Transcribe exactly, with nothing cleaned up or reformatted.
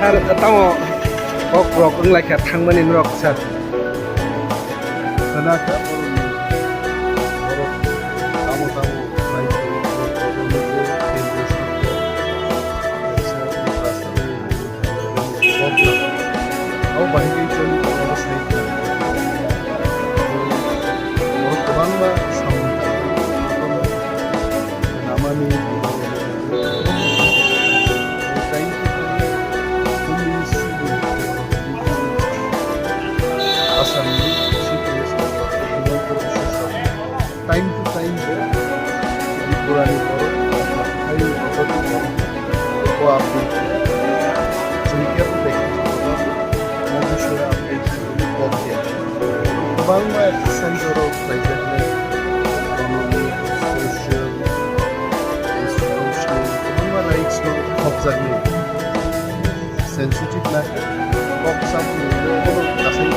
Tamo kok rok wng lai kha thangmani norok sir. Sana kha borok ni, borok tamo tamo khlai se, borok ni je kendra sarkar, kaisa infrastructure, kok rok. Abo bahai khe choli tongma sai kha. Borok kwbangma samung tangwi namani Asamni C P S time to time bo Tripurani borok hai borok bo update chwng khe bo dekha. Omo bisingtwi update kok khe kwbangma exercise rok khlaijaknai, economic, social, institutional, kwbangma rights no khopjaknai. Sensitive na kok samung no bono kasai